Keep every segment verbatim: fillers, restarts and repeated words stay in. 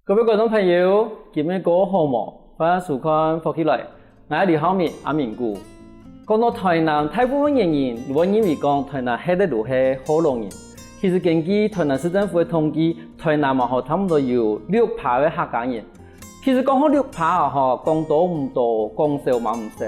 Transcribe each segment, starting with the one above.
各位觀眾朋友，今晡日過好無？歡迎收看《福氣來》，𠊎係李浩明，阿明哥。講到台南，大部分个人都會認為講台南歇个都係學老人。其實根據台南市政府个統計，台南嘛吼，差毋多有六趴个客家人。其實講好六趴啊吼，講多毋多，講少嘛毋少。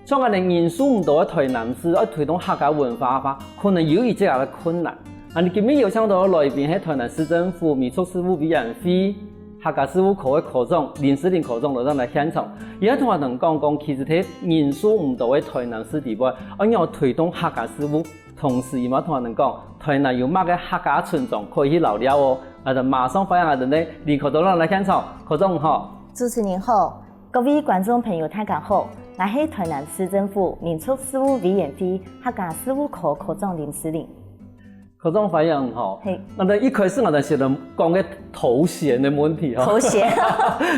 像恁呢人數毋多个台南市，愛推動客家文化个話，可能有一息仔个困難。恁呢今晡日邀請到个來賓係台南市政府民族事務委員會客家事務科个科長林詩玲科長來到來現場，佢愛同𠊎等講講，其實在人數毋多个台南市底背，愛仰推動客家事務，同時佢嘛同𠊎等講，台南有麼个客家村莊可以去尞尞哦。𠊎等馬上歡迎𠊎等个林科長來現場，科長好。主持人好， 各位觀眾朋友，大家好，𠊎係台南市政府民族事務委員會客家事務科科長林詩玲。科長歡迎吼。係。該一開始𠊎等先來講个頭銜个問題吼。頭銜。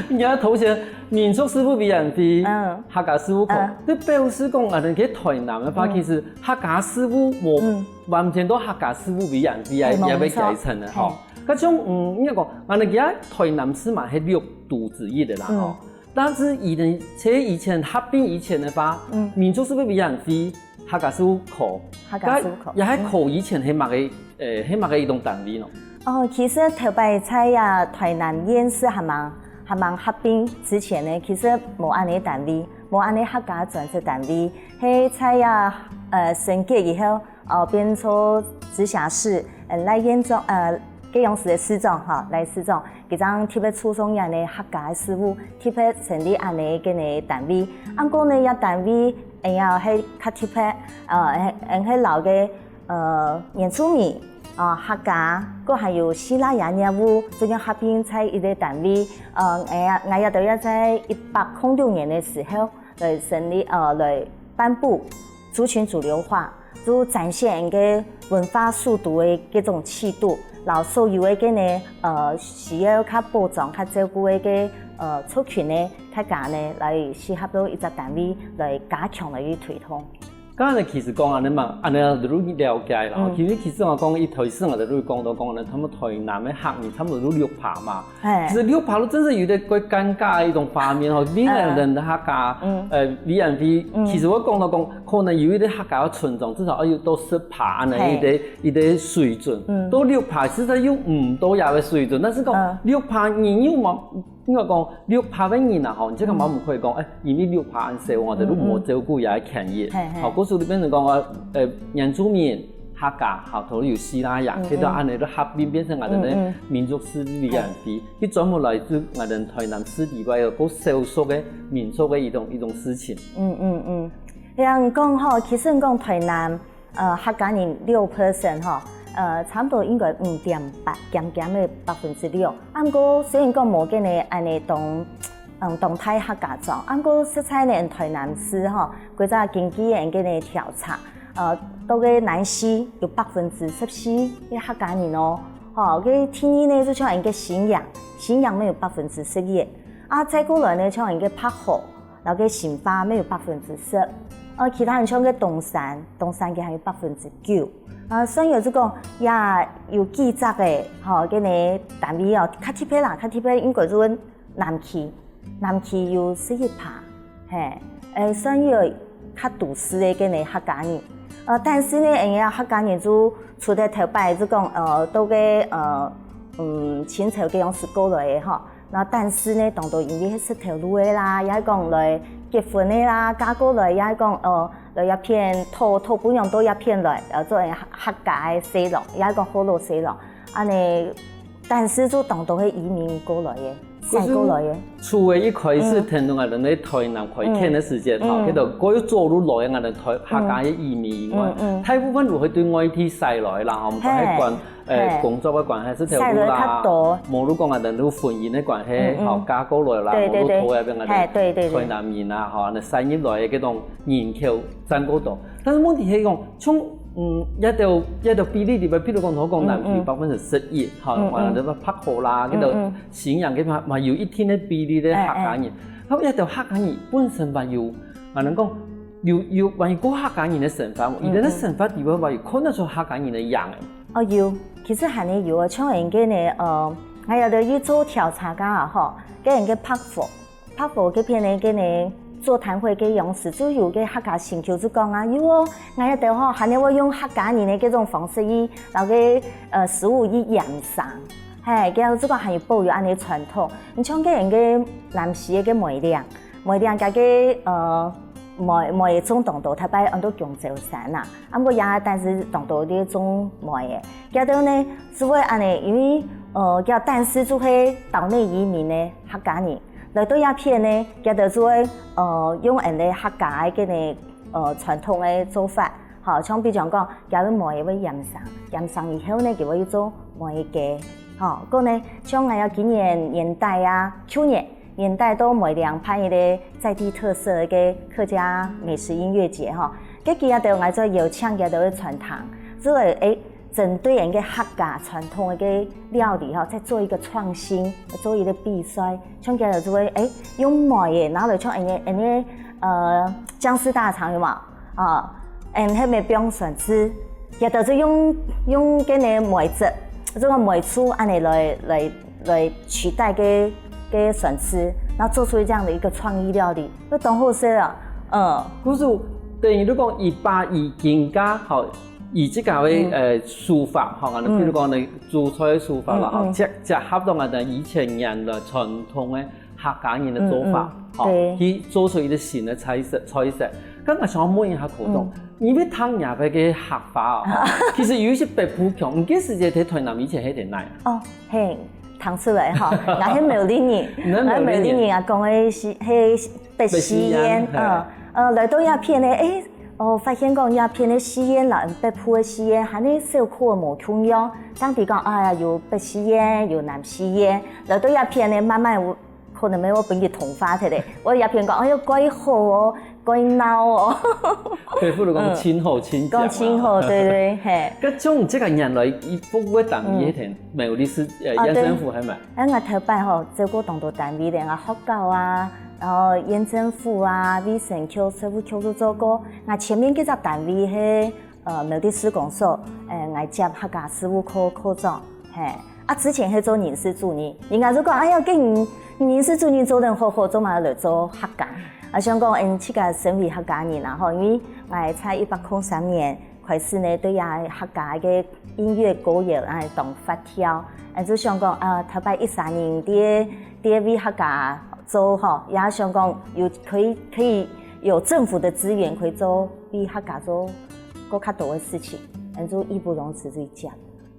你看頭銜，民族事務委員會，嗯。客家事務科，嗯。這表示講，𠊎等在台南个話，嗯。其實客家事務無，嗯。完全都客家事務委員會个，係，無錯。也會改成个吼。係。該像，嗯，應該講，𠊎等在台南市嘛係六都之一个啦吼。嗯。 但是以前，在以前合併以前个話，嗯。民族事務委員會，客家事務科，客家事務科，該也係科以前係麼个，誒，係麼个一種單位呢？哦，其實頭擺在啊台南縣市還吂，還吂合併之前呢，其實無恁呢單位，無恁呢客家專職單位，係在啊，呃，升格以後， 呃，變做直轄市，呃，來縣長，呃，該央時个市長吼，來市長，佢正特別注重恁呢客家个事務，特別成立恁呢个呢單位。啊毋過呢，這單位，哎呀，係較特別，呃，係，係摎个，呃，原住民，啊，客家，過還有西拉雅業務，這个合併在一个單位，呃，哎呀，𠊎也都要在一百空六年个時候， 來成立，呃，來頒布族群主流化，就展現𠊎个文化速度个這種氣度，摎所有个个呢，呃，需要較保障、較照顧个个，呃，族群呢，大家呢，來集合到一隻單位來加強來去推動。剛才其實講恁呢嘛，恁呢就了解啦。嗯。其實，其實𠊎講一開始𠊎就講到講呢，他們台南个客人差不多有六趴嘛。 係。其實六趴都真係有點怪尷尬个一種畫面吼，你兩人个客家，嗯。呃，委員會，嗯。其實𠊎講到講，可能有一个客家个村莊，至少愛有到十趴恁呢，係。一个，一个水準，嗯。到六趴實在又毋到這个水準，但是講，嗯。六趴人又無，應該講六趴个人啊吼，你這个嘛毋可以講，嗯。哎，因為六趴恁少，𠊎等都無照顧這个權益。嗯，嗯。係，係。好，故所就變成講，呃，呃，原住民、 客家，吼，同有西拉雅，嗯，這个恁呢都合併變成𠊎等个，嗯，嗯。民族事務委員會，係。佢專門來做𠊎等台南市底背个較少數个民族个一種，一種事情。嗯，嗯，嗯。恁樣講吼，其實講台南，呃，客家人六percent吼，呃，差不多應該五點八，減減个百分之六。啊毋過雖然講無見个恁呢當，嗯，當大客家庄，啊毋過實在呢，台南市吼，規隻根據𠊎个呢調查， 呃，到个南勢有百分之十四个客家人哦。吼，个第二呢，就像𠊎个新營，新營乜有百分之十一。啊，再過來呢，像𠊎个白河，摎个新化乜有百分之十。呃，其他人像个東山，東山个還有百分之九。啊，算有這个，也有幾隻个，吼，个呢，單位哦，較特別啦，較特別應該就係 南區，南區有十一趴，係，呃，算有較都市个个呢客家人。呃，但是呢，𠊎个客家人就除忒頭擺就講，呃，到个，呃，嗯，清朝个央時過來个吼。那但是呢，當多因為係食頭路个啦，也係講來結婚个啦，嫁過來，也係講，呃，來這片討，討餔娘到這片來，呃，做客家个婿郎，也係講學老婿郎，恁呢 但是就當多係移民過來个，徙過來个。就係除了一開始，嗯。聽到𠊎等在台南開墾个時節，嗯。吼，嗯。該兜過去做路來个𠊎等台，嗯。客家个移民以外，嗯，嗯。大部分都係對外地徙來啦，吼，毋管係關，係。呃，係。工作个關係，係頭路啦，徙來較多。無就講𠊎等有婚姻个關係，嗯，嗯。吼，嫁過來啦，對，對，對。無就討這片𠊎等，係，對，對，對。台南人啊，吼，恁徙入來个這種人口佔較多。但是問題係講， 像，嗯，這兜，這兜比例裡背，譬如講，頭講南區，嗯，嗯。百分之十一，吼，嗯，嗯。還有這个白河啦，嗯，嗯。該兜新營个嘛，嘛有一定个比例个客家人。哎，哎。啊這兜客家人本身嘛有，還能講，有，有關於過客家人个生活，嗯，佢等个生活裡背嘛有看得出客家人个影。哦，有，其實還係有啊，像𠊎个呢，呃， 𠊎有兜去做調查个啊吼，个人个白河，白河該片个个呢座談會个樣式，就有个客家心臼就講啊，有哦，𠊎有兜吼，還有會用客家人个這種方式去，然後个呃食物去醃生，嘿，佢就講還有保留恁呢傳統。你像个人个南勢个个梅嶺，梅嶺个个呃梅梅種當多，頭擺安到弓蕉山啊。 啊毋過也但是當多个種梅个。佢兜呢，就會恁呢，因為呃，佢但是就係島內移民个客家人，來到這片呢，佢兜就會呃用𠊎兜客家个个呢呃傳統个做法，吼，像比如講，佢个梅會醃生，醃生以後呢，佢會做梅雞，吼，過呢，像𠊎个今年年底啊，舊年 年底到梅嶺辦一個在地特色个客家美食音樂節吼，該佢兜𠊎就邀請佢兜个餐廳，做誒針對𠊎个客家傳統个个料理吼，再做一個創新，做一個比賽，像佢兜就會誒用梅个，然後就像𠊎个𠊎个呃薑絲大腸有無？ 哦，嗯，該乜放酸菜，佢兜就用用該个梅子，這個梅醋恁呢來來來取代該該酸菜，然後做出這樣的一個創意料理，該當好食啊，嗯。故所等於你講一百二斤加，吼，以這個為呃手法，吼，比如講呢，煮菜个手法啦，吼，結結合到𠊎兜以前原來傳統个 客家人个做法，吼，去做出一個新个菜色菜色。該𠊎想問一下科長，因為聽若个个客話哦，其實有一些北部腔，你該時節在台南以前係在哪？哦，嘿，聽出來吼，𠊎係苗栗人，𠊎係苗栗人啊，講个係係北四縣，嗯，呃，來到這片呢，誒，哦，發現講這片个四縣啦，北部个四縣，還係小可無共樣。像比講，哎呀，有北四縣，有南四縣，來到這片呢，慢慢有 可能會分佢同化忒咧。𠊎這片講，哎喲，蓋好哦，蓋鬧哦。北部就講清好清講清好，對對，嘿。該像這個原來一服務个單位，迄條苗栗市呃縣政府係無？哎，𠊎頭擺吼，做過當多單位咧，啊學校啊，然後縣政府啊、衛生局、稅務局都做過。𠊎前面幾隻單位係 呃苗栗市公所，誒，𠊎接客家事務科科長，嘿，啊之前係做人事主任，人家就講，哎呀，該你人事主任做得好好，做麼个來做客家？啊想講，嗯，自家身為客家人啊，吼，因為𠊎在一百空三年開始呢，對呀客家个音樂歌謠啊當發跳，啊就想講，啊，頭擺一三年在在為客家做吼，也想講有可以可以有政府的資源可以做為客家做 過較多个事情，恁就義不容辭就接。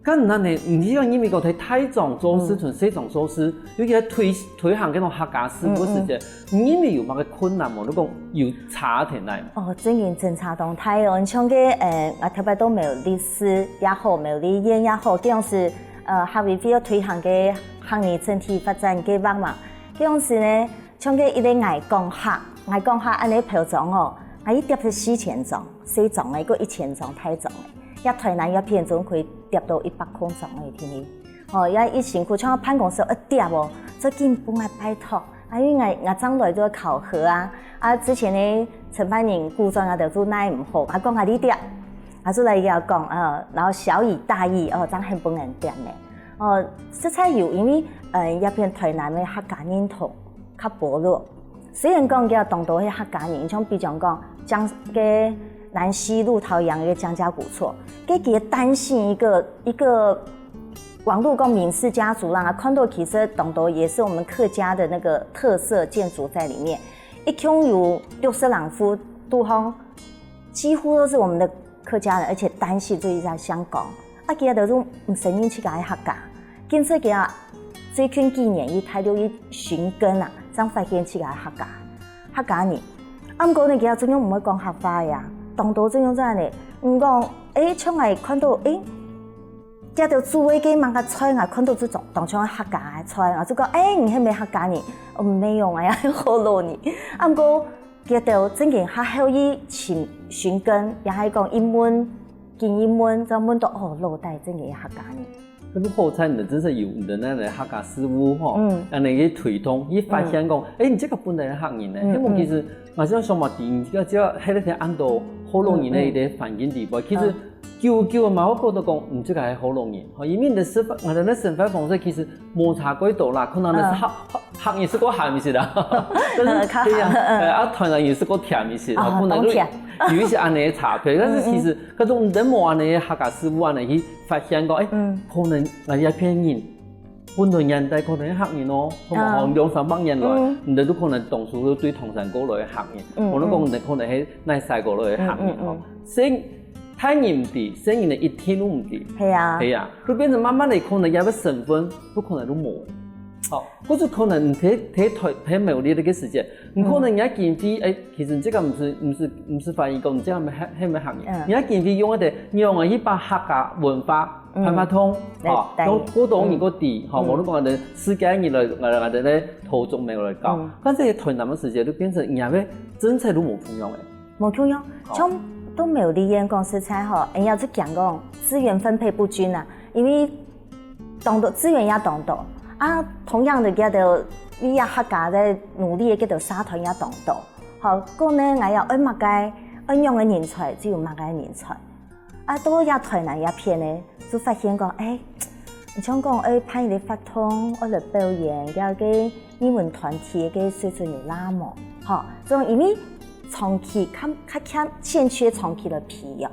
該恁呢，你講因為講在大庄做事同細庄做事，尤其在推推行該種客家事務个時節，你認為有麼个困難無？你講有差在哪？哦，真經真差當大哦！像該呃，𠊎頭擺到苗栗市也好，苗栗縣也好，該種係呃客委會要推行个客語整體發展計畫嘛，該種係呢， 像該一個𠊎講客，𠊎講客恁呢標章哦，𠊎一疊係四千張，細張个，過一千張大張个，也台南也片總可以疊到一百空張个，天天。哦，也一辛苦，像辦公室一疊哦，最近分𠊎拜託，啊因為𠊎𠊎正來做考核啊，啊之前呢承辦人鼓掌啊，就做奈毋好，啊講𠊎哩疊，啊就來佢講，呃，然後曉以大義，哦，正肯分人疊呢。 哦，實在有，因為呃，這片台南个客家認同較薄弱。雖然講佢當多係客家人，像比如講，江个南西路桃園个江家古厝，該佢个單姓一個一個網路講名氏家族啦，看到其實當多也是我們客家的那個特色建築在裡面。一共有六十零戶，都好 幾乎都是我們的客家人，而且單姓就一直在香港。啊，佢兜就毋承認自家係客家，見說佢啊，最近幾年去大陸去尋根啊，正發現自家係客家，客家人。啊，毋過呢，佢啊，盡量毋會講客話呀，當多盡量在呢，毋講，誒，像𠊎看到，誒，佢兜煮个該麼个菜啊，看到就當當像客家个菜啊，就講，誒，你係毋係客家人？哦，沒有啊，好咯你。啊，毋過 佢兜正經學校去尋尋根，也係講一問緊一問，正問到哦，老弟正經係客家人。該毋好彩，你真係有你的那個客家事務吼，嗯，恁呢去推動，去發現講，誒，你這個本來係客人呢，嗯，因為其實嘛，像上嘛，你這個這個，迄個安到好多年的一個環境底背，其實久久嘛，會覺得講，嗯，這個係學老人，吼，因為你个生活，𠊎等个生活方式其實無差幾多啦，可能你係嗯。客，客，客人食過鹹一息啦，但是，較鹹。對呀，哎，啊，台南人食過甜一息，啊，吼，可能有，當甜。有一些恁樣个差別，但是其實，嗯，嗯。可是你無恁樣个客家食物恁樣去發現講，哎，嗯。可能𠊎這片人 本來年代可能係客人哦，可能吼，啊。兩三百年來，嗯。你都可能當初對唐山過來个客人，嗯，可能講你可能係內西過來个客人吼。嗯，嗯，嗯。細，大人毋知，細人仔一定都毋知。係啊。係啊，就變成慢慢个可能這个身份，都可能都無了。好，或者可能你在，在台，在苗栗个時間，你可能人家經費，嗯。哎，其實這個毋係，毋係，毋係翻譯講，這個係，係毋係客人？嗯。人家經費用一個，用了一把客家文化， 嗯。辦法通，吼，對，對。用過多年過底，吼，嗯。無論講个世界人來，來，來，來，來，投中美來搞，嗯。但這些台南个時間就變成人家个政策都無共樣个。無共樣，哦。像都沒有利益講實在吼，人家就講講資源分配不均啊，因為當多，資源也當多，啊，同樣个，佢兜，你也客家在努力个，佢兜社團也當多，好，講呢，𠊎要愛麼个，愛用个人才，只有麼个人才。 啊，到這台南這片呢，就發現講，哎，你像講，哎，辦一個活動，愛來表演，這個藝文團體个水準有罅無？吼，這種因為長期，較，較欠，欠缺長期的培養，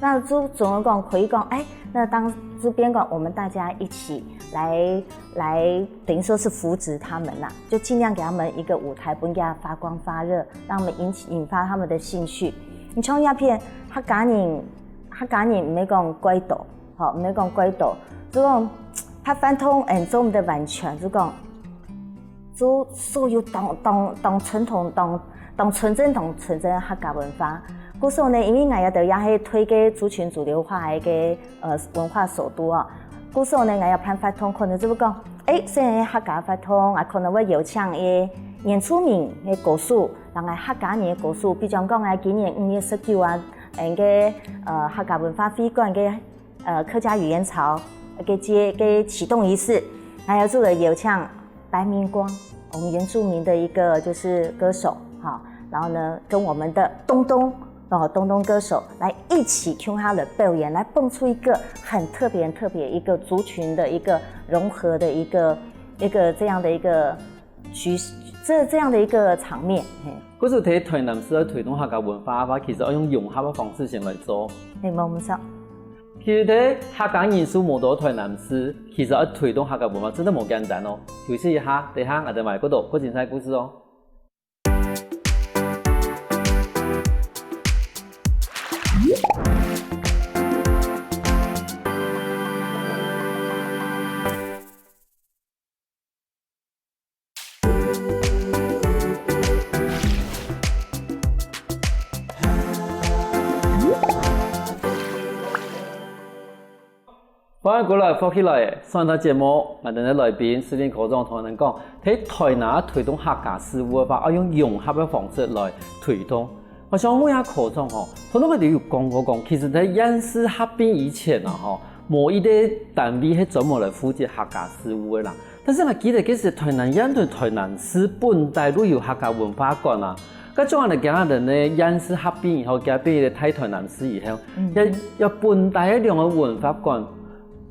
那就總有講可以講，哎，那當這邊講，我們大家一起來，來，等於說是扶植他們啦，就盡量給他們一個舞台，分佢發光發熱，讓他們引起，引發他們的興趣。你像這片客家人 客家人毋係講幾多，吼，毋係講幾多，就講辦活動，嗯，做毋得完全，就講，就所有當，當，當傳統，當，當純正，當純正个客家文化。故所呢，因為𠊎這兜也係對該族群主流化个一個，呃，文化首都哦。故所呢，𠊎也辦活動，可能就會講，誒，雖然係客家活動，啊，可能會邀請一個原住民个歌手，然後客家人个歌手，比如講，啊，今年五月十九啊， 𠊎个，呃，客家文化會館个，呃，客家語言巢个這个啟動儀式，還有這個邀請白明光，我們原住民的一個就是歌手，哈，然後呢，跟我們的東東，哦，東東歌手來一起共下來表演，來蹦出一個很特別、很特別一個族群的一個融合的一個，一個這樣的一個局，這，這樣的一個場面，嘿。 故所在台南市愛推動客家文化个話，其實愛用融合个方式先來做。係，無毋著。其實在客家人數無多台南市，其實愛推動客家文化真的無簡單哦。休息一下，等一下𠊎兜還過多過精彩故事哦。 歡迎過來，福氣來了！上一段節目，𠊎兜个來賓士林科長同𠊎兜講，在台南推動客家事務个話，愛用融合个方式來推動。 𠊎想問一下科長吼，頭先𠊎兜有講過講，其實在縣市合併以前啊吼，無一個單位係專門來負責客家事務个啦。但是𠊎記得該時台南縣同台南市本底都有客家文化館啊，該種恁樣講下呢，縣市合併以後，改變一個大台南市以後，嗯。要，要本底个兩個文化館，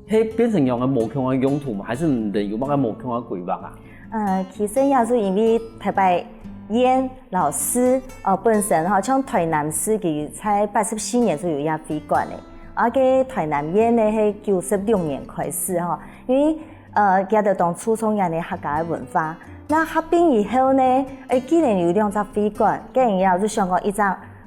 係變成兩個無共个用途嗎？還是你兜有麼个無共个規劃啊？ 呃，其實也係因為頭擺縣摎市，呃，本身吼，像台南市佢在八十四年就有這會館了，啊，該台南縣呢係九十六年開始吼，因為，呃，佢兜當注重這个客家个文化。那合併以後呢，誒，既然有兩隻會館，該人家就想講一隻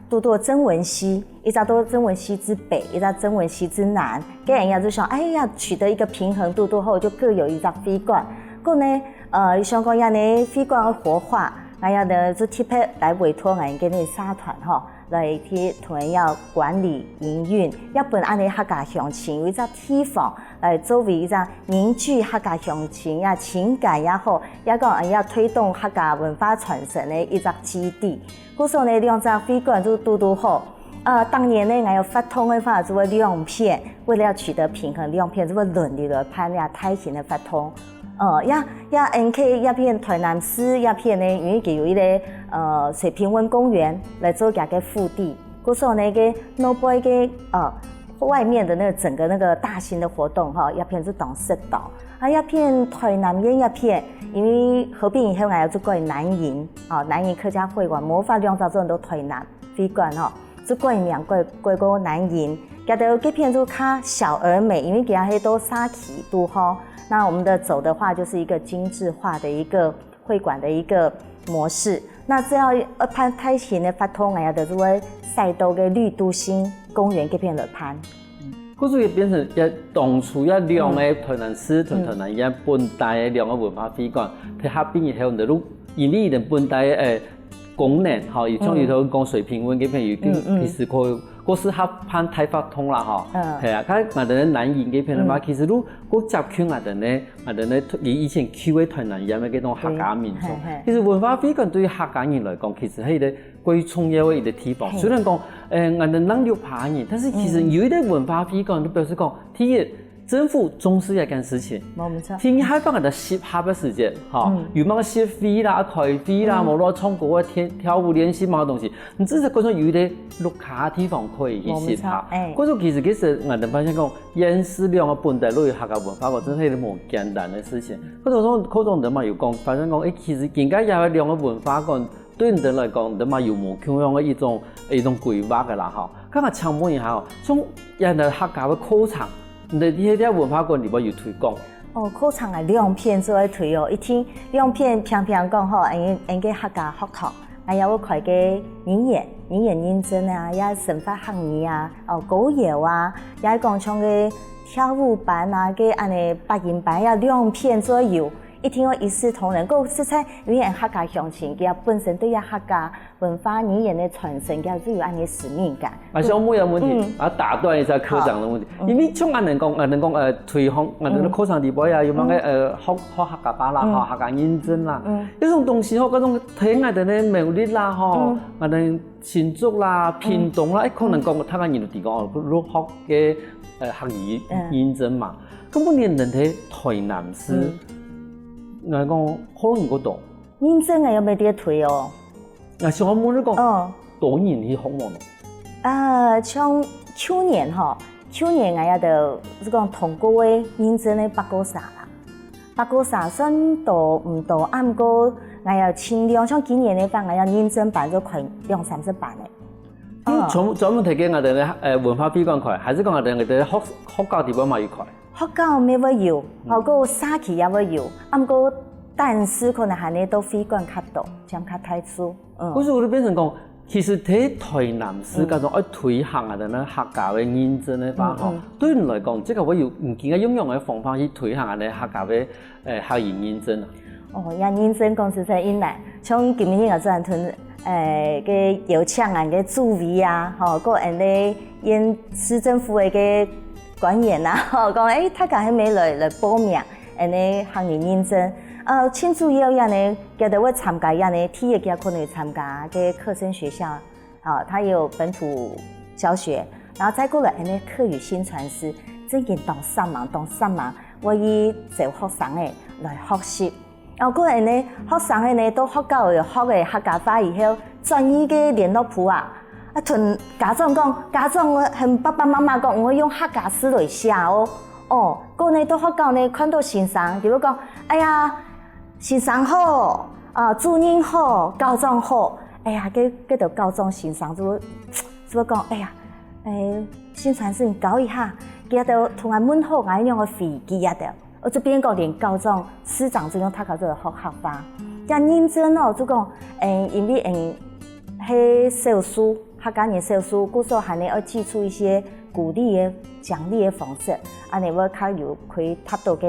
堵堵曾文溪，一隻在曾文溪之北，一隻曾文溪之南。該人家就想，哎呀，取得一個平衡，堵堵好，就各有一隻會館。故呢，呃，想講這个會館个活化，𠊎兜呢就特別來委託𠊎个呢社團吼，來去同人家管理營運，也分恁樣客家鄉親有一隻地方，來作為一隻凝聚客家鄉親呀情感也好，也講，呃，要推動客家文化傳承个一隻基地。 故所呢，兩隻會館就堵堵好。呃，當然呢，𠊎有活動个話，就會兩片，為了取得平衡，兩片就會輪流來辦這大型个活動。呃，也，也恩客這片台南市這片呢，因為佢有一個，呃，水平溫公園來做佢个腹地。故所呢，該外背个，呃，外面的那个整个那个大型的活动哈，這片就當適當。啊，這片台南縣這片，因為合併以後，𠊎就改南瀛，哦，南瀛客家會館，無法兩隻做都台南會館吼，就改名改改過南瀛。佢兜這片就較小而美，因為佢係到社區肚吼。那我們的走的話，就是一個精緻化的一個會館的一個模式。那只要一辦大型的活動，𠊎兜就會徙到該綠都新公園這片來辦。故所也變成也當初也兩个台南市同台南縣本地个兩个文化會館，佢合併以後，就因為佢等本地个功能吼，有像有頭講水平溫這片有其實可可適合辦大活動啦吼，係啊，佢𠊎兜南瀛這片个話，其實都過接近𠊎兜呢。 啊，等呢，以以前舊个台南縣个該種客家民眾，其實文化會館對於客家人來講，其實係一個最重要个一個地方。雖然講，誒，𠊎兜人六百人，但是其實有一個文化會館，就表示講，第一，政府重視這件事情。無錯。第二，還放个適合个時間，哈，有麼个協會啦、開會啦，無論唱歌啊、跳跳舞、練習麼个東西，你至少講說有一個落腳个地方可以去適合。無錯，誒。故所其實其實𠊎兜發現講， 認識兩个本地落去客家文化，真係無簡單个事情。可能講，可能你嘛有講，發現講，誒，其實今个也有兩个文化館，對你兜來講，你兜嘛有無共樣个一種一種規劃个啦，吼。剛剛請問一下吼，像現在客家个課程，你兜這些文化館裡背有推廣？哦，課程啊，兩片做愛推哦，一定兩片平平講吼，俺俺个客家學堂。 啊，也有開个語言，語言認證啊，也生活客語啊，哦，歌謠啊，也講像个跳舞班啊，个恁呢八音班，也兩片左右，一定要一視同仁。个實在，因為客家鄉親，佢本身對這客家文化語言个傳承，佢就有恁呢使命感。啊，小妹有問題，啊，打斷一下科長个問題，因為像恁呢講，恁呢講，呃，推廣，恁呢課程裡背啊，有麼个呃，學學客家話啦，吼，客家認證啦，這種東西吼，該種 聽𠊎兜个苗栗啦吼，𠊎兜新竹啦、屏東啦，誒，可能講客家人就提講哦，學个呃客語認證嘛。根本你能在台南市，𠊎講好人个多。認證个有沒得推哦？啊，想要問你講，哦，多人去學無呢？啊，像舊年吼，舊年𠊎也就係講通過个認證个八个儕啦。 八个儕算多毋多，啊毋過𠊎也盡量，像今年个話，𠊎也認證班就開兩三十班个。嗯，全部全部提供𠊎兜个呃文化會館開，還係講𠊎兜个學學校裡背嘛有開？學校乜會有，吼，个社區也會有，啊毋過但是可能還係到會館較多，佔較大數。嗯。故所就變成講，其實在台南市該種愛推行啊，等等客家个認證个話吼，對你來講，這個會有你應該用用个方法去推行啊，客家个 誒，客語認證啊？哦，這認證講實在已難，像今日𠊎專程誒个邀請𠊎个主委啊，吼，个恁呢縣市政府个个官員啊，吼，講誒，大家係無來來報名，恁呢客語認證，呃，盡主要恁呢，佢兜會參加恁呢，第一个可能參加个課程學校。 啊，它有本土教學，然後再過來恁呢客語薪傳師，正經當煞猛，當煞猛，會去招學生仔來學習。哦，過來呢，學生仔呢到學校有學个客家話以後，轉去个聯絡簿啊，啊同家長講，家長，𠊎同爸爸媽媽講，𠊎用客家字來寫哦。哦，過呢到學校呢看到先生，就會講，哎呀， 先生好，啊，主任好，校長好。哎呀，該該兜校長先生就就講，哎呀，誒，薪傳師教一下，佢兜同𠊎問好，𠊎仰般回佢兜。哦，就變講連校長、市長就用客家話學客話。這認證哦，就講，誒，因為嗯係少數，客家人少數，故所還係愛祭出一些鼓勵个、獎勵个方式，恁呢會較有可以達到个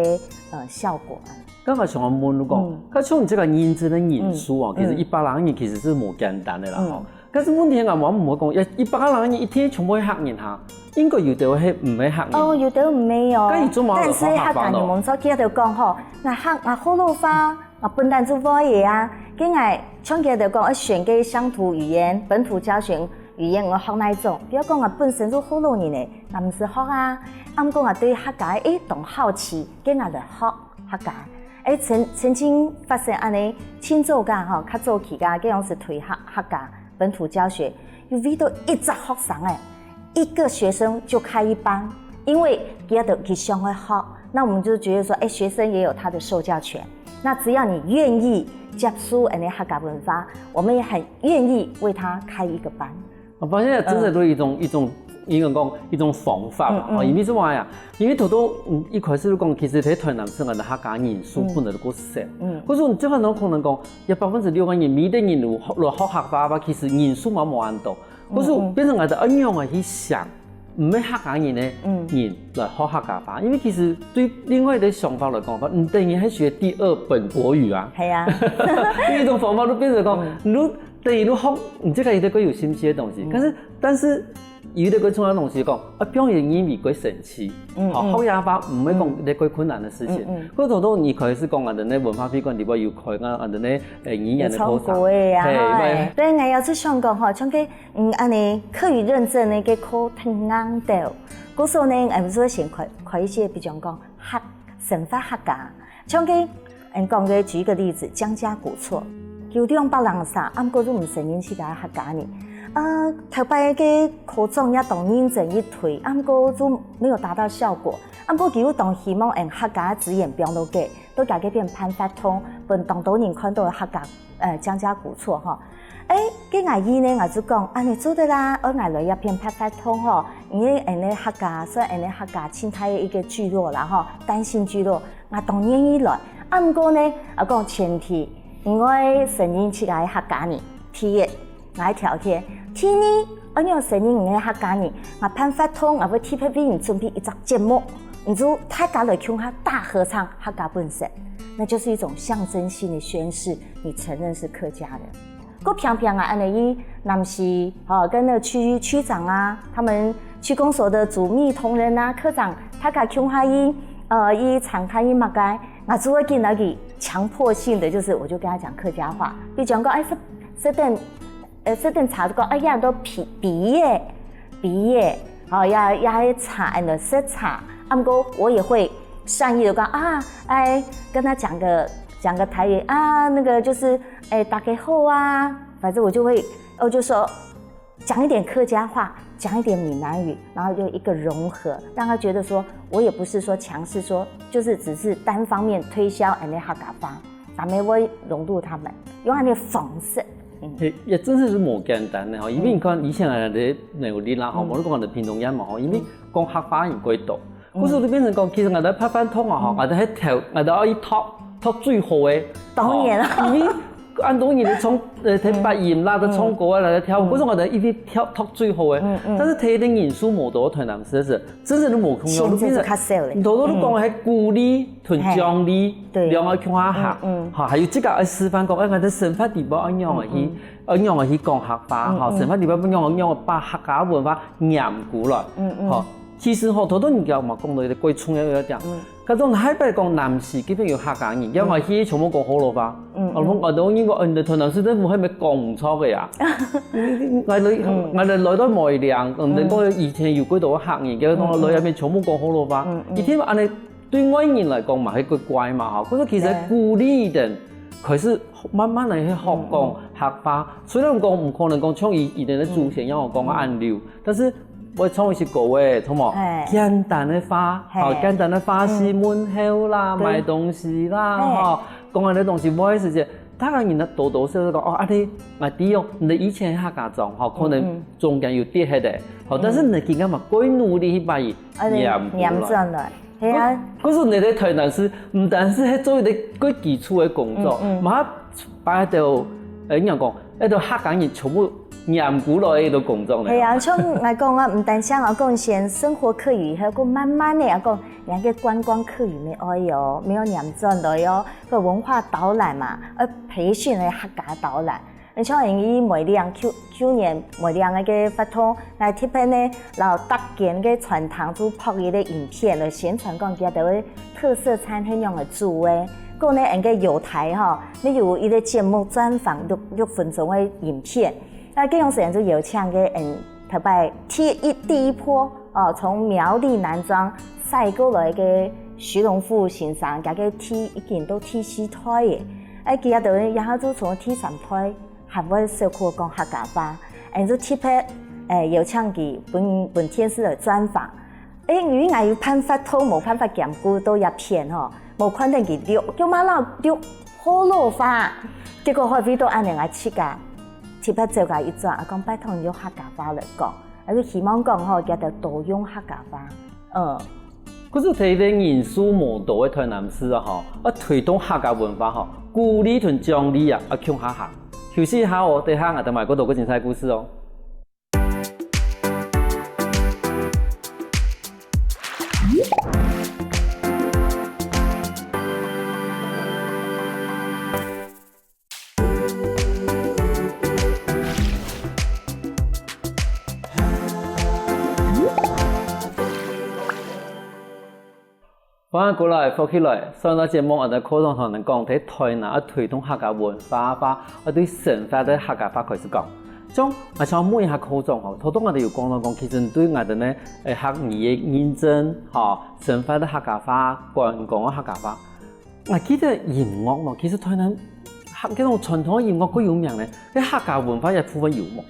呃效果。 剛剛想要問你講，該像你這個認證个人數哦，其實一百零人其實係無簡單个啦吼。但是問題𠊎嘛毋會講，一百零人一定全部係客人哈，應該有兜係毋係客人。哦，有兜毋係哦。該你做麼个但是客家人無錯，佢兜講吼，𠊎客𠊎學老話，𠊎本來就會个啊。該𠊎像佢兜講，愛選个鄉土語言、本土教學語言，𠊎學哪一種？比如講𠊎本身就學老人个，𠊎毋識學啊。啊毋過𠊎對客家个，誒，當好奇，該𠊎來學。 客家。誒，曾曾經發生恁呢，盡早个吼，較早期个，該樣時推客客家本土教學，有遇到一隻學生誒，一个学生就开一班，因为佢都佢想要学，那我们就觉得说，哎，学生也有他的受教权。那只要你愿意接受恁呢客家文化，我们也很愿意为他开一个班。我发现真的都一种、一种，应该讲一种方法吧，嗯嗯哈，因为什么呀？因为头头嗯一开始就讲，其实在台南市个客家人数本来就够少，嗯可是你这个能可能讲，有百分之六个人，每个人有来学客家话，其实人数嘛无恁多，可是变成个个样啊去想，毋系客家人呢，嗯人来学客家话，因为其实对另外的想法来讲，你等于还学第二本国语啊。系啊，第一种方法都变成讲，你等于都学，你这个一个个有兴趣的东西，但是但是有一个个重要的东西讲，啊，表演英语个神奇，嗯好，学客家话毋会讲一个个困难的事情。嗯或者说你可以是讲啊，等那文化会馆里边有开啊，啊，等那诶语言的唱考察，歌的呀，嘿哈。对，我要是想讲哈，像个嗯，安尼客语认证那个课程难度，故所呢，俺们说先开开一些，比如讲客生活客家，像个嗯讲个举一个例子，江家古厝，有两百人啥，啊，毋过都毋承认自家客家人。啊，头擺个科长也當認真一推，啊，毋过都沒有達到效果。啊，毋過佢又當希望俺客家資源放到个，都家己變辦活動，分當多人看到客家呃江家古厝吼。哎，个𠊎意呢，𠊎就講，安尼做得啦，愛𠊎來一片辦活動吼，因為俺个客家，算俺个客家盡大个一個聚落啦吼，單姓聚落，𠊎當願意來。啊，毋過呢，啊講前提，你愛承認自家係客家人，第一，𠊎个條件，第二，愛仰承認你係客家人，𠊎辦活動，𠊎會特別為你準備一隻節目，你就大家來共下大合唱客家本色，那就是一種象徵性的宣示，你承認是客家人。 个平平啊，安尼伊南市，哦，跟那个区域区长啊，他们区公所的主秘同仁啊、科长，大家共下伊，呃，伊常看伊么个，那就会跟那个强迫性的，就是我就跟他讲客家话，比讲讲，哎，这这等，呃，这等茶就讲，哎呀，都毕毕业，毕业，好，要要茶，安尼食茶，啊，毋过我也会善意的讲啊，哎，跟他讲个讲个台语啊，那个就是，哎，大家好啊，反正我就会，我就说讲一点客家话，讲一点闽南语，然后就一个融合，让他觉得说我也不是说强势说，就是只是单方面推销俺的客家话，咱们会融入他们，用俺的方式。也也真是是无简单的吼，因为你看以前个努力啦吼，无论讲个屏东也嘛吼，因为讲客话人过多，可是就变成讲，其实俺在拍饭桶啊吼，俺在还跳，俺在一top top 最好的，当然啊吼因为。按多年的唱，呃，在发音啦，在唱歌啊，来跳，可是我在一直跳 top 最好的，但是他的人数无多，台南市是，真正都无空用，现在就较少了你头头都讲还鼓励同奖励，对两个共下行，哈，还有这个爱示范讲，哎，俺的生活地方按样啊去，按样啊去讲客话，哈，生活地方按样按样把客家文化念过来，哈。其实吼，头头你讲嘛，讲到一个最重要一点，搿种海北讲南市，基本有客家人，要么去全部讲河洛话，啊，讲啊，都应该，嗯，台南市政府还没讲错个呀。俺来，俺来来到梅良，嗯，人讲以前有几多个客人，叫讲来那边全部讲河洛话，一天安尼 对外人来讲嘛，还个怪嘛哈。可是其实鼓励的，开始慢慢的去学讲客话。虽然讲毋可能讲像以以前的祖先一样讲个按流，但是我唱一些歌诶，什么哎简单的话，嘿好简单的话是问候啦，对买东西啦，嘿哈，讲安的东西，我也是觉得，大概人呢多多少少讲哦，啊你，啊弟哦，你的以前客家庄哈，可能中间有跌下的，好，但是你今天嘛，过努力去把伊啊对念过来念转来，系啊。可是你在台南市，毋但是还做一个最基础的工作，嗯嗯嘛把到，呃，人讲，迄个客家人全部念过来迄个工作呢。系啊，像我讲啊，毋单单我讲先生活客语，还有讲慢慢的啊讲，人个观光客语没有哦，没有念转来哦，个文化导览嘛，呃，培训的客家导览。你像因为梅良去去年梅良个活动，来特别呢，然后搭建个餐厅做拍一个影片来宣传讲佢个特色餐厅样个做诶。讲呢，人个有台哈，没有一个节目专访六六分钟的影片。 那个用时间就邀请个，嗯，特别第一第一波哦，从苗栗南庄赛过来个徐龙富先生，佢个第已经都第四代耶，哎，佢也等于然后就从第三代还会说过讲客家话，哎，就特别誒，邀請佢分，分電視來專訪。誒，因為𠊎有辦法通，無辦法兼顧到一片吼，無看到佢錄，叫麼个錄好老化。結果後尾到恁樣，𠊎自家特別走過一轉，啊，講拜託你用客家話來講，啊，就希望講吼，佢兜多用客家話。嗯。可是在這人數無多个臺南市啊，吼，愛推動客家文化吼，鼓勵同獎勵啊，愛共下行。休息一下哦，等下𠊎兜還過多个精彩故事哦。 歡迎過來，福氣來！上一節目𠊎兜科長同𠊎兜講，在臺南愛推動客家文化化，愛對生活个客家話開始講。像𠊎想問一下科長吼，頭先𠊎兜有講到講，其實對𠊎兜呢，誒，客語个認證，吼，生活个客家話，觀光个客家話，𠊎記得音樂嘛，其實臺南客，這種傳統个音樂較有名呢，該客家文化這部分有無？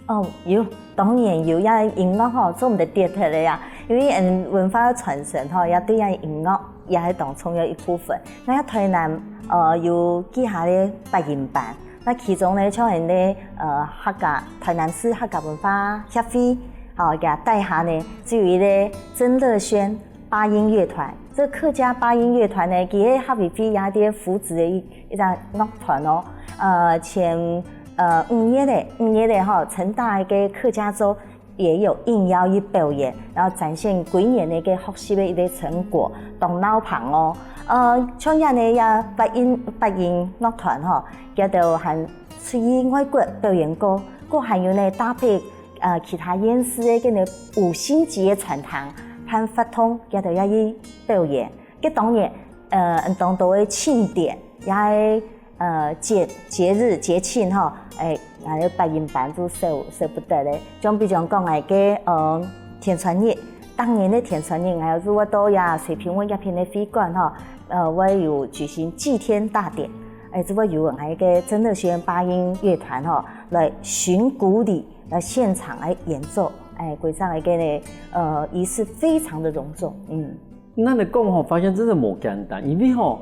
哦，有，當然有，這音樂吼，做毋得跌忒个呀。因為，嗯，文化个傳承吼，也對這音樂也係當重要一部分。該這臺南，呃，有幾下个八音班，該其中呢，像𠊎兜，呃，客家，臺南市客家文化協會，吼，佢底下呢，就有一個曾樂軒 八音樂團。這客家八音樂團呢，佢係客委會也係扶植个一，一隻樂團哦。呃，前，呃，五月个，五月个吼，成大个客家週也有應邀去表演，然後展現幾年个一個學習个一個成果，當鬧熱哦。呃，像恁呢這八音，八音樂團吼，佢兜還出去外國表演過，過還有呢搭配 呃，其他縣市个該个五星級个餐廳，辦活動，佢兜也去表演。該當然，呃，當多个慶典，也係，呃，節，節日、節慶吼，誒，𠊎个八音班就少，少毋得个。像比如講，𠊎个，呃，天穿日，逐年个天穿日，𠊎就會到這水平文藝片个會館吼，呃，會有舉行祭天大典，誒，就會有𠊎个曾樂軒八音樂團吼，來巡古里 來現場來演奏，誒，歸場个該个，呃，儀式非常的隆重，嗯。恁樣講吼，發現真的無簡單，因為吼，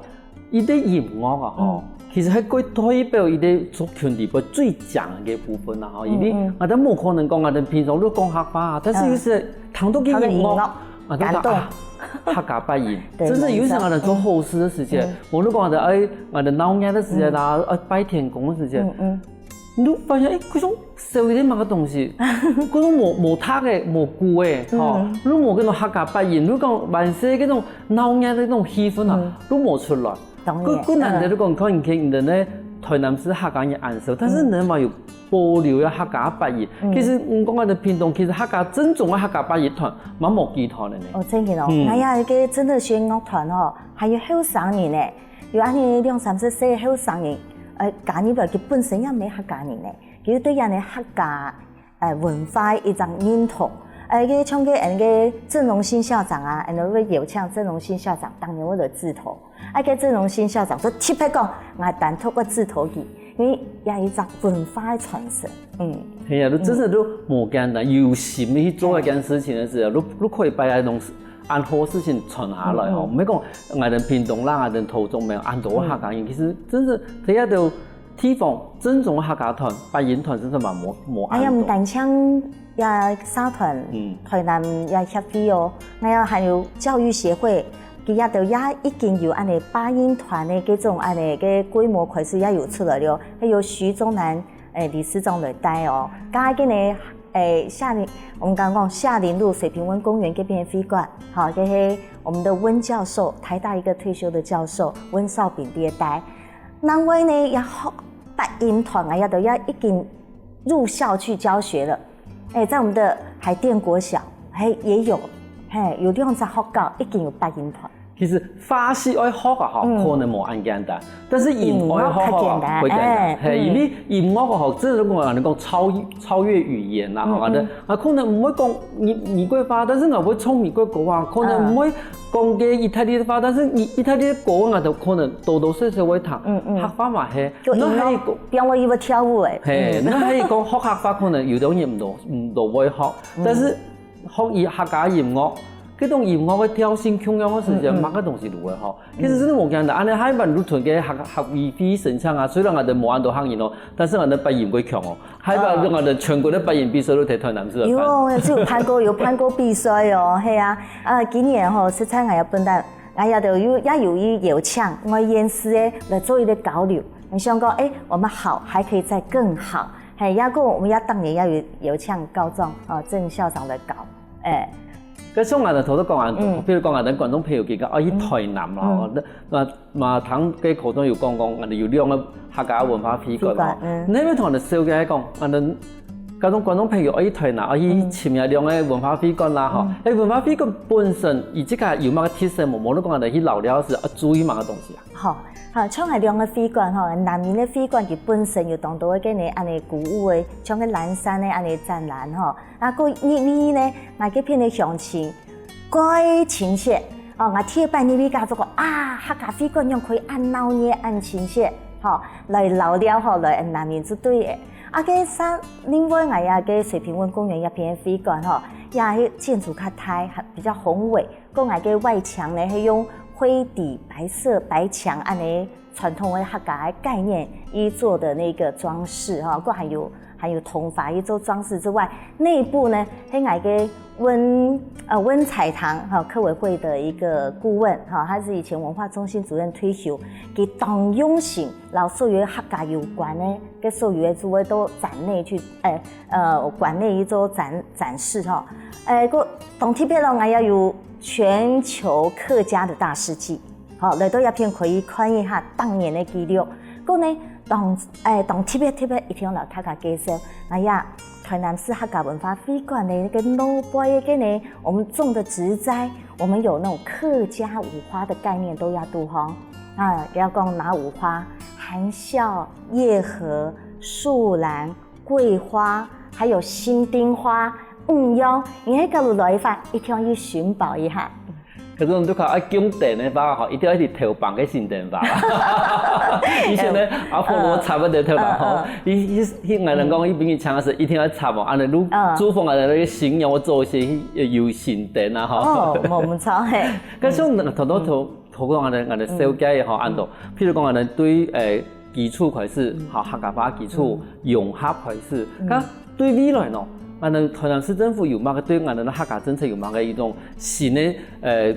一個音樂啊，吼，嗯。其實係可以代表一個族群裡背最強个部分啦，吼，因為嗯，嗯。𠊎兜無可能講𠊎兜平常都講客話啊，但是有時聽到个音樂，聽到音樂，啊，都講，感動。啊，客家八音，對，真是有時𠊎兜做好事个時節，嗯。無論講𠊎兜，哎，𠊎兜鬧熱个時節啦，嗯。哎，拜天公个時節，嗯，嗯。 你就發現，誒，該種少一個麼个東西，該種無，無䌈个，無鼓个，吼，嗯。你無該種客家八音，你講萬歲該種鬧熱个該種氣氛啊，嗯。你無出來。當然，該，該難得，嗯。你講，你看以前人呢，臺南市客家人恁少，但是人嘛有保留个客家八音。嗯。其實，嗯，講到屏東，其實客家正宗个客家八音團，嘛無幾團个呢。哦，真个哦，嗯。哎呀，該曾樂軒樂團哦，還有後生人呢。 有恁樣兩三十歲个後生人，呃，加入來，佢本身也毋係客家人呢，佢對恁樣客家，呃，文化一種認同。呃，該像該𠊎个曾榮興校長啊，𠊎會邀請曾榮興校長，當然會來指導。啊，該曾榮興校長就特別講，𠊎單獨會指導佢，因為也係一種文化个傳承。嗯。係啊，你真的都無簡單，有心去做一件事情个時候，你，你可以把該東西 恁好事情傳下來吼，嗯，嗯。毋係講𠊎兜屏東啦，𠊎兜桃竹苗恁多客家人，嗯。其實真是在這兜地方正宗个客家團、八音團，真是嘛無，無恁多。哎呀，毋單淨這社團，嗯。臺南這協會哦，還有，還有教育協會，佢這兜也已經有恁樣八音團个這種恁樣个規模開始也有出來了，還有徐宗南 誒，理事長來帶哦。剛剛个呢，誒，夏林，我們剛剛講夏林路水平溫公園這邊的會館，好，這是我們的溫教授，台大一個退休的教授溫紹秉在帶。另外呢，也學八音團啊，也都也已經入校去教學了。誒，在我們的海店國小，嘿，也有，嘿，有兩隻學校已經有八音團。其實花係愛學啊，吼，嗯。可能無恁簡單，但是音樂愛學啊，音樂較簡單，會簡單。哎，嘿，嗯。因為音樂啊，吼，真的講，人講超，超越語言啦，吼，嗯，嗯。啊，可能毋會講美，美國話，但是𠊎會唱美國歌啊，可能毋會講个意大利話，但是意，意大利歌啊，都可能多多少少會聽。嗯，嗯。客話嘛係，就音樂，那還有一個，變為一個跳舞誒。嘿，嗯。那還有講學客話，可能有的人毋多，毋多會學，嗯。但是 學以客家音樂，這種音樂个調性共樣个時間，嗯，嗯。麼个東西都會好。其實真的無簡單，恁呢海外入場个客，客委會申請啊，雖然𠊎等無恁多客人哦，但是𠊎等八音會強哦，海外，哦。𠊎等全國个八音比賽都在台南市來辦。有哦，就有辦過，有辦過比賽哦，係啊，啊，今年吼，實在𠊎也分擔，𠊎也都有，也有去邀請外縣市个來做一個交流。你想講，哎，我們好，還可以再更好。 嘿，也過我們也當年也有，有請校長，哦，鄭校長來教，哎。該像𠊎等頭先講啊，嗯。比如講𠊎等觀眾朋友佢講，哦，去台南啦，嗯。哦，那，那，那聽該口中有講講，𠊎等有兩個客家文化會館哦。會館，嗯。你有無同𠊎等紹介講，𠊎等，該種觀眾朋友，哦，去台南，哦，去，嗯。尋這兩個文化會館啦，吼。嗯。哎，文化會館本身，佢自家有麼个特色無？無你講𠊎等去尞尞時，啊，注意麼个東西啊？ 吼，好，像𠊎兩個會館吼，南瀛个會館佢本身有當多个該呢，恁呢古物个，像該藍衫个恁呢展覽吼。啊，過入去呢，𠊎這片个鄉親，蓋親切。哦，𠊎第一擺入去，感覺講啊，客家會館仰可以恁鬧熱、恁親切，吼，來尞尞吼，來南瀛就對个。啊，該像另外𠊎也該水平文公園這片个會館吼，也係建築較大，比較宏偉。 過𠊎个外牆呢，係用灰底白色白牆恁呢傳統个客家个概念，去做的那個裝飾哈，過還有，還有銅法去做裝飾之外，內部呢，係𠊎个溫，呃，溫彩棠哈，客委會的一個顧問哈，他是以前文化中心主任退休，佢當用心，摎所有客家有關个，跟所有个主委到展內去，呃，呃，館內去做展，展示哈。呃，過當特別咯，𠊎也有 全球客家的大事記。好，來到這片可以看一下當年个記錄。過呢，當，哎，當特別特別一定要摎大家介紹，哎呀，台南市客家文化會館的那個老輩个呢，我們種的植栽，我們有那種客家五花的概念都要讀吼。啊，不要講哪五花，含笑、夜合、樹蘭、 桂花，還有新丁花、五楊，你係假如來个話，一定要去尋寶一下。可是𠊎等都講愛供燈个話吼，一定要去偷放个新燈花。以前呢，嗯。阿婆羅插个燈頭嘛吼，嗯，嗯。一，一，一，𠊎等講，一般个場合係一定要插哦，恁呢，如，嗯。祝福𠊎等个新年，𠊎做一些有新燈啊吼。哦，無，無錯，嘿。可是𠊎等頭頭頭 頭講𠊎等，𠊎等紹介个吼，嗯。恁多，譬如講𠊎等對，誒，基礎開始，嗯。吼，客家話基礎，嗯。融合開始。嗯。該對未來呢，𠊎等台南市政府有麼个對𠊎等个客家政策有麼个一種新个，誒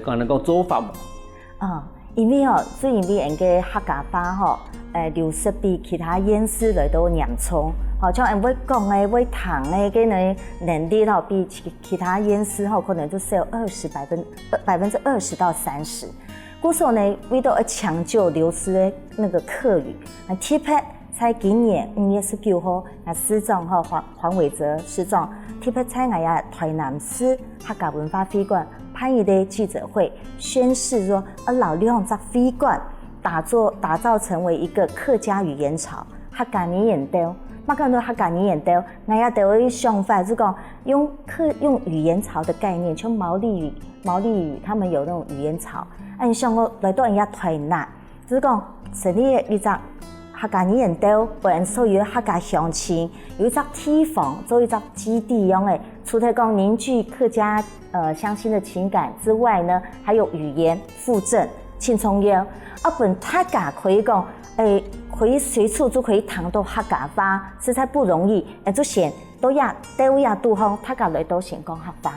，𠊎等講做法無？啊，因為哦，就因為𠊎个客家話吼，誒，流失比其他縣市來到嚴重。吼，像𠊎會講个、會聽个，該个能力吼，比其，其他縣市吼，可能就少二十，百分，百分之二十到三十。 故所呢，為著愛搶救流失个那個客語，啊，特別在今年五月十九號，啊，市長吼，黃，黃偉哲市長特別在𠊎个台南市客家文化會館辦一個記者會，宣示說，要摎兩隻會館打造，打造成為一個客家語言巢，客家語言島。麼个安到客家語言島，𠊎也有一個想法，就講用客，用語言巢的概念，像毛利語，毛利語，他們有那種語言巢。 恁想講來到人家台南，就係講成立一隻客家語言島，分所有客家鄉親有一隻地方做一隻基地樣个，除了講凝聚客家，呃，鄉親的情感之外呢，還有語言復振，盡重要。啊，分大家可以講，誒，可以隨處就可以聽到客家話，實在不容易。誒，就先到這，到這地方，大家來到先講客話。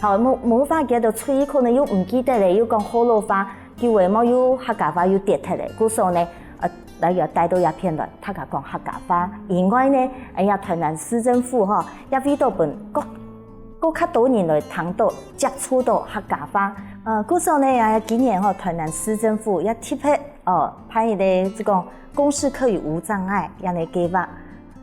好，無，無法，佢兜出去可能又毋記得咧，又講學老話，久仔無又客家話又跌忒咧。故所呢，呃，來，愛帶到這片來，大家講客家話。另外呢，哎呀，台南市政府吼，也為著分各，各較多人來聽到、接觸到客家話。呃，故所呢，啊，今年吼，台南市政府也特別，哦，辦一個，就講公視客語無障礙恁呢計畫。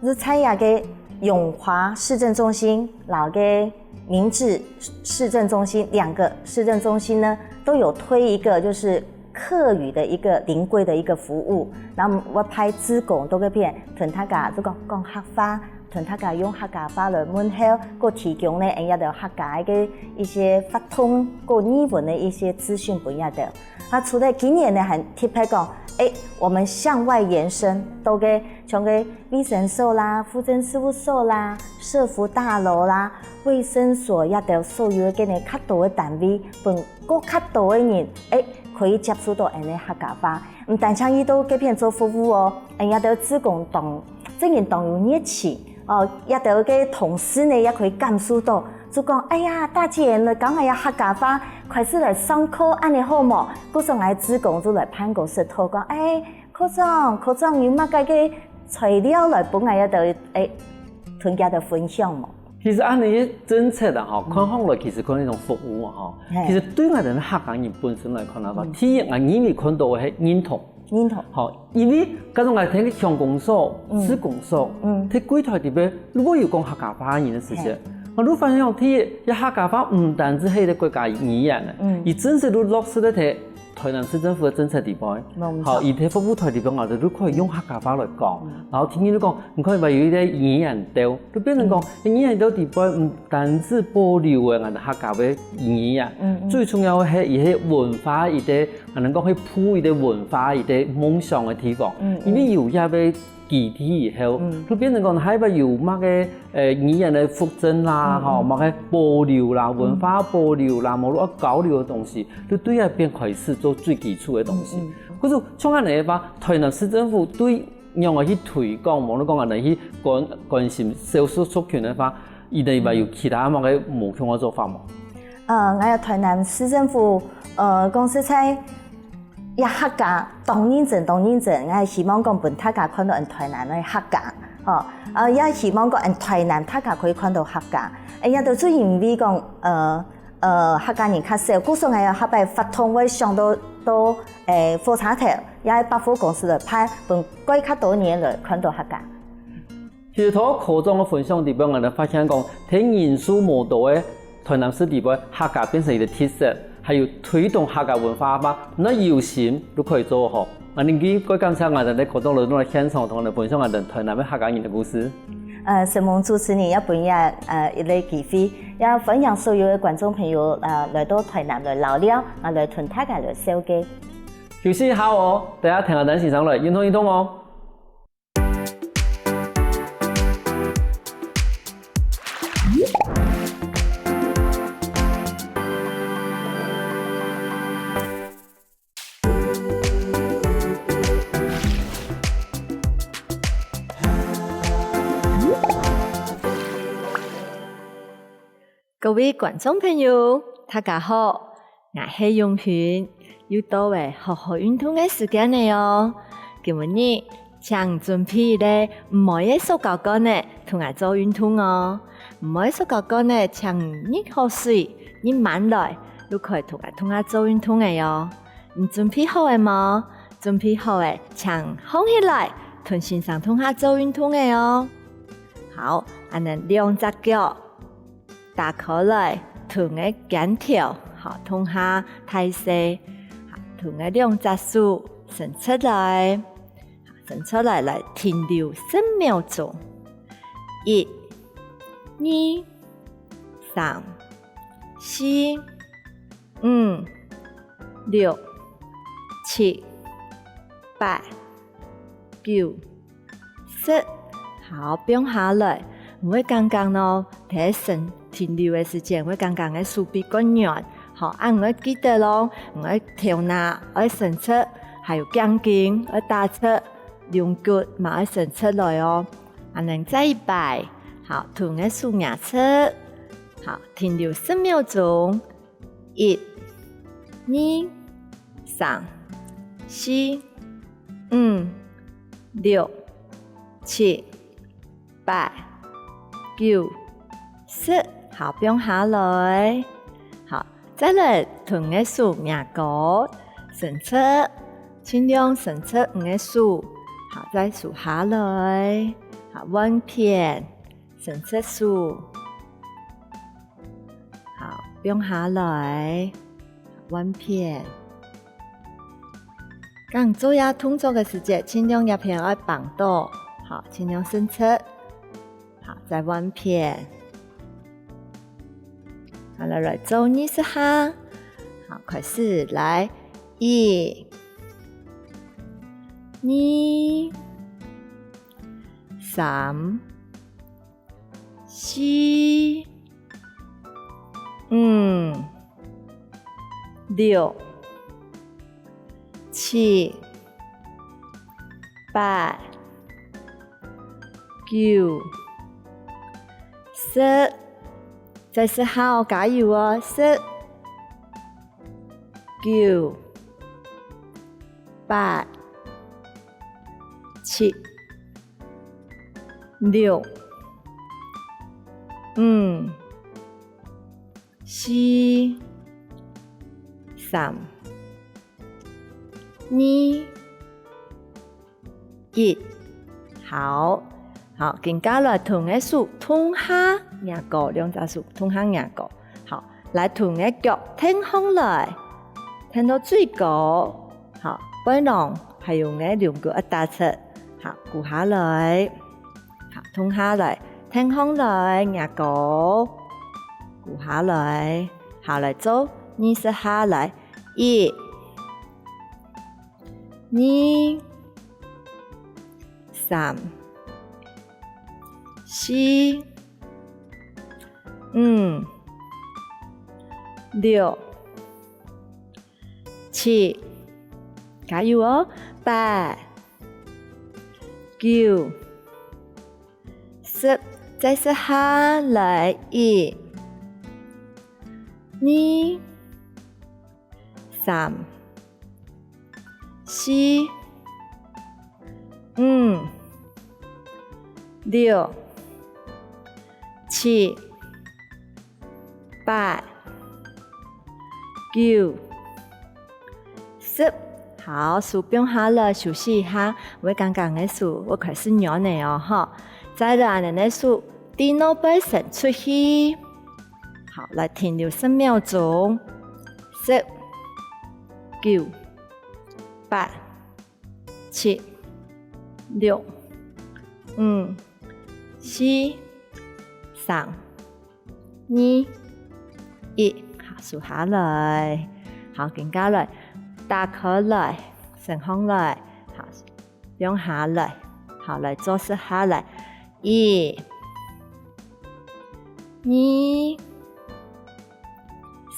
就在這个永華市政中心，摎个明志市政中心，兩個市政中心呢，都有推一个就是客语的一个临柜的一个服务，那么我派志工到該片同大家就讲讲客话，同大家用客家话来问候，个提供呢，哎，一个客家个一些活动，个语文的一些资讯分一个。那除了今年呢，还特别讲，哎，我们向外延伸，到个像个卫生所啦、户政事务所啦、社福大楼啦、卫生所，也都所有个呢，较多个单位，分个较多个人，哎，可以接触到俺个客家话。毋单淨去到該片做服务哦，俺也都志工当，真人当有热情哦，也都个同事呢也可以感受到，就讲，哎呀，大姐呢，讲俺个客家话，开始来上课，恁呢好無？故所俺志工就来办公室討讲，哎，科长，科长有麼个个材料來分俺也都，哎，同佢个分享無？其實恁呢个政策啊，吼，看起來其實可能一種服務啊，吼。其實對𠊎等客家人本身來看啊，第一，𠊎認為看到个係認同。認同。吼，因為假如𠊎聽鄉公所、市公所，在櫃台裡背，如果有講客家話人个時節，𠊎就發現講，第一，這客家話毋單止係一個國家語言呢，佢真實就落實在 台南市政府个政策裡背，好，佢个服務台裡背，𠊎兜就可以用客家話來講。然後第二就講，你看嘛有一個語言島，就變成講，語言島裡背毋單止保留个𠊎兜客家个語言，最重要个係佢个文化，佢个，𠊎兜講係鋪佢个文化，佢个夢想个地方。因為有這個 基地以後，就變成講，還會有麼个，呃，語言个復振啦，吼，麼个保留啦，文化保留啦，無論交流个東西，就對該片開始做最基礎个東西。可是像恁呢个話，台南市政府對仰般去推廣，無論講恁呢去關，關心少數族群个話，佢等會有其他麼个無共个做法無？呃，𠊎个台南市政府，呃，講實在， 這客家當認真，當認真，𠊎希望講分大家看到俺台南个客家，吼，呃，也希望講俺台南大家可以看到客家。哎呀，就係因為講，呃，呃，客家人較少，故所𠊎有下擺活動會想到，到，誒，火車頭，也百貨公司來辦，分更較多人來看到客家。 其實透過科長个分享裡背，𠊎兜發現講，在人數無多个台南市裡背，客家變成一個特色，還有推動客家文化嘛，若有心就可以做好。啊，恁呢个感謝𠊎兜个科長來到現場，同𠊎兜分享𠊎兜台南个客家人个故事。呃，承蒙主持人也分𠊎，呃，一個機會，也歡迎所有个觀眾朋友，呃，來到台南來尞尞，啊，來同大家來紹介。休息一下哦，等下聽下咱先生來，運動運動哦。 各位觀眾朋友，大家好，𠊎係永興，又到了好好運動个時間了哦。今日，請準備一個毋愛个塑膠罐仔，同𠊎做運動哦。毋愛塑膠罐仔，請你入好水，你慢來，就可以同𠊎共下做運動了哦。你準備好了無？準備好了，請䟘起來，同先生共下做運動了哦。好，恁呢兩隻腳 打開來，同个肩頭，好，共下大細，好，同个兩隻手伸出來，好，伸出來，來停留十秒鐘。一、二、三、四、五、六、七、八、九、 十。好，放下來，毋會感覺哦，在伸停留个時間，會感覺个手臂較軟。好，啊，你愛記得哦，你愛頭那愛伸直，還有頸根愛打直，龍骨嘛愛伸直來哦。恁呢再一擺，好，同个手擎直，好，停留十秒鐘。 一、二、三、四、五、六、七、八、九、十。好，放下來。好，再來同个手擎高，伸直，盡量伸直你个手。好，再收下來。好，換片，伸直手。 好，放下來。換片。當做這動作个時節，盡量這片愛繃著，好，盡量伸直，好，再換片。好了，來做二十下，好，開始，來，一、二、三、四、五、六、七、八、九、十。再試下哦，加油哦！十、九、八、七、六、五、四、三、二、一。好，好，今下來同𠊎手同下擎高，兩隻手同下擎高。好，來同𠊎腳挺䟘來，挺到最高。好，背囊還有𠊎龍骨愛打直。好，跍下來。好，同下來，挺䟘來，擎高，跍下來。好，來做二十下，來，一、 二、三、四、五、六、七，加油哦！八、九、十，再試下來，一、二、三、 四、五、六、七、八、九、十。好，手放下來，休息一下，會感覺𠊎手會開始軟了哦，吼。再來恁樣，手對外背伸出去。好，來停留十秒鐘。十、九、八、 七、六、五、四、三、二、一。好，手下來。好，肩胛來，打開來，伸䟘來。好，放下來。好，來做十下來。一、二、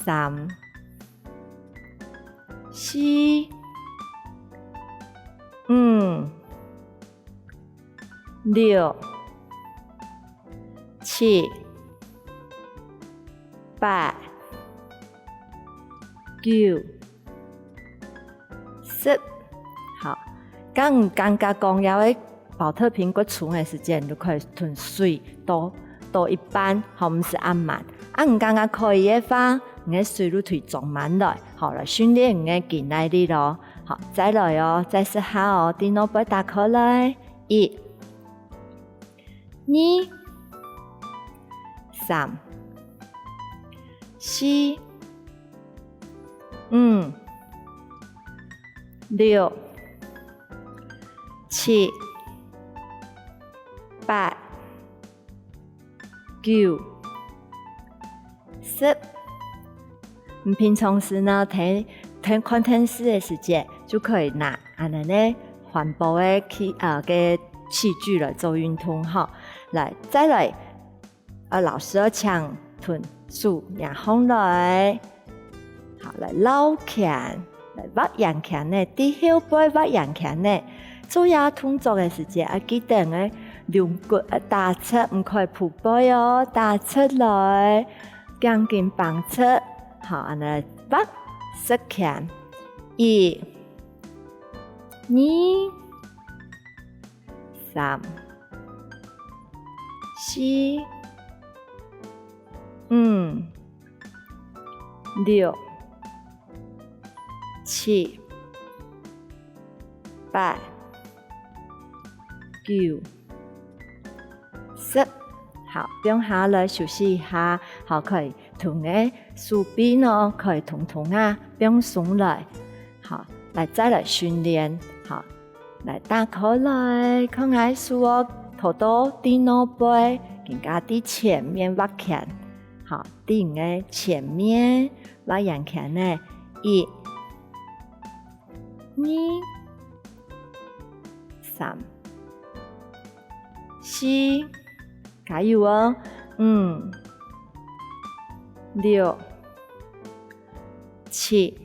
三、 四、五、六、七、八、九、十。好，當你感覺講這位 寶特瓶過重个時節，你就可以同水倒，倒一半，好，毋使恁滿。啊，你感覺可以个話，你个水就推裝滿來，好，來訓練你个肌耐力囉。好，再來哦，再試下哦，對外背打開來，一、二、三、四、五、六、七、八、九、十。你平常時呢，睇，睇看電視个時節，就可以拿恁樣个環保个器，呃，个器具來做運動吼。來，再來， 啊，老師愛請同手擎䟘來。好，來繞圈，來畫圓圈呢，對後背畫圓圈呢。做這動作个時節，愛記得个龍骨愛打直，毋可以匍背哦，打直來，頸根繃直。好，恁樣畫十圈，一、二、 三、四、五、六、七、八、九、十。好，放下來休息一下，好，可以同个手臂呢，可以通通啊放鬆來，好，來再來訓練，好，來打開來，看𠊎手哦，拖到在腦背，更加在前面畫圈，好，在你个前面畫圓圈呢，一、二、三、四，加油哦！五、六、七、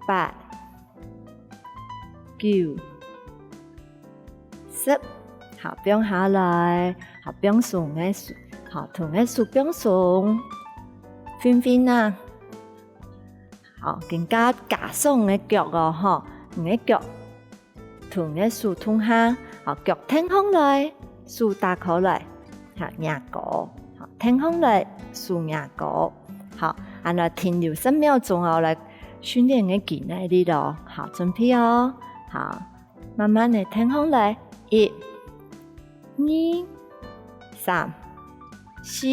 八、九、十。好，放下來，好，放鬆个手，好，同个手放鬆，放放啊。 好，更加加上你个腳哦，吼，你个腳同你个手動下，好，腳挺䟘來，手打開來，好，擎高，好，挺䟘來，手擎高，好，恁樣停留十秒鐘哦，來訓練你个肌耐力咯，好，準備哦，好，慢慢个挺䟘來，一、二、三、四、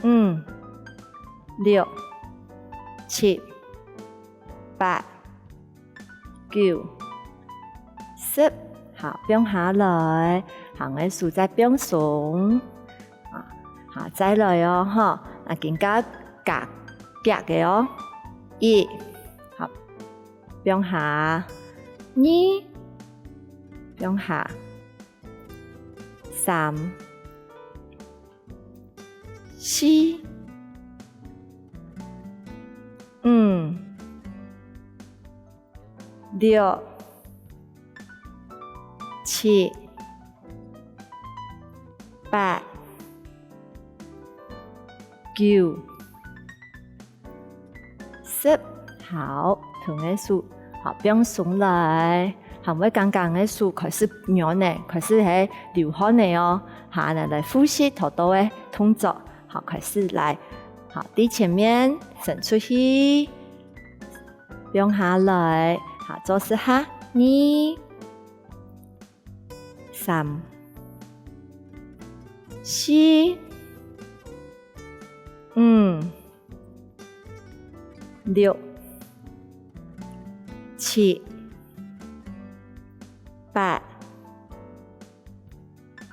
五、六、七、八、九、十。好，放下來，好，你个手再放鬆。啊，好，再來哦，吼，啊，更加加夾个哦。一，好，放下。二，放下。 三、四、五、六、七、八、九、 十。好，同个手，好，放鬆來，還會感覺个手開始軟呢，開始係流汗呢哦。好，來，來複習頭到个動作，好，開始來，好，在前面伸出去，放下來，好，做十下，二、 三、四、五、六、七、八、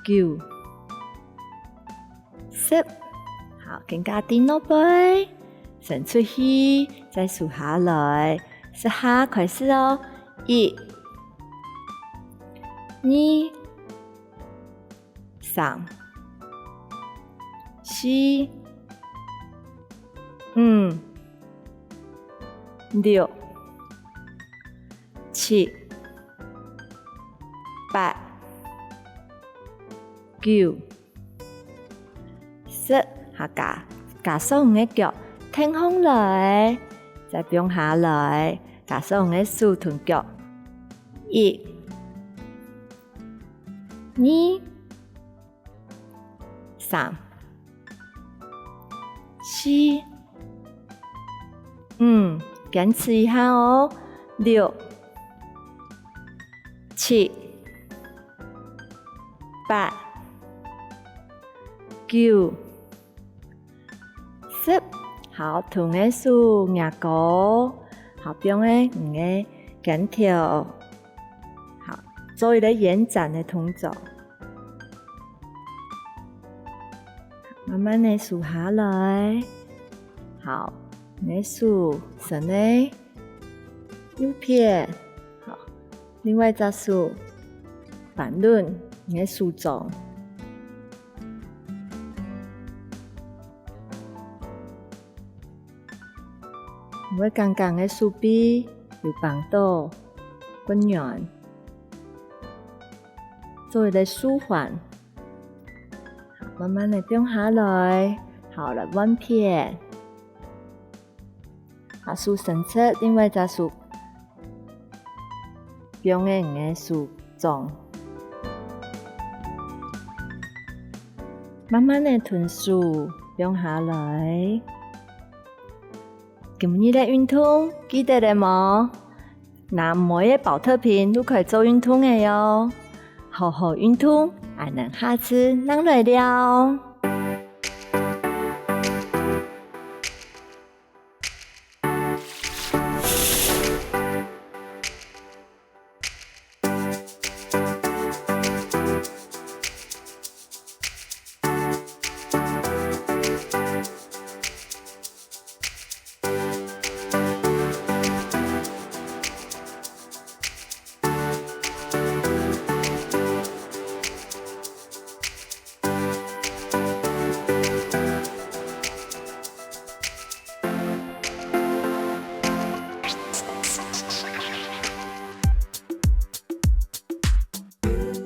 九、 十。好，更加在腦背，伸出去，再收下來。十下開始哦，一、二、三、四、五、六、七、八、九、 十，好，加，加上你个腳，挺䟘來，再放下來，加上你个手同腳。一、二、三、四、五，堅持一下哦。六、七、八、九、 十。好，同个手擎高，好，放个你个肩頭，好，做一個延展个動作。慢慢个收下來，好，你个手伸个右片，好， 另外一隻手扳等你个手掌。你會感覺你个手臂有繃到，較軟，做一個舒緩。慢慢个放下來，好，來換片。 啊，手伸直，另外一隻手放个你个手掌。慢慢个同手放下來。今日个運動記得了無？拿妹个寶特瓶就可以做運動个喲。好好運動，𠊎等下次正來尞。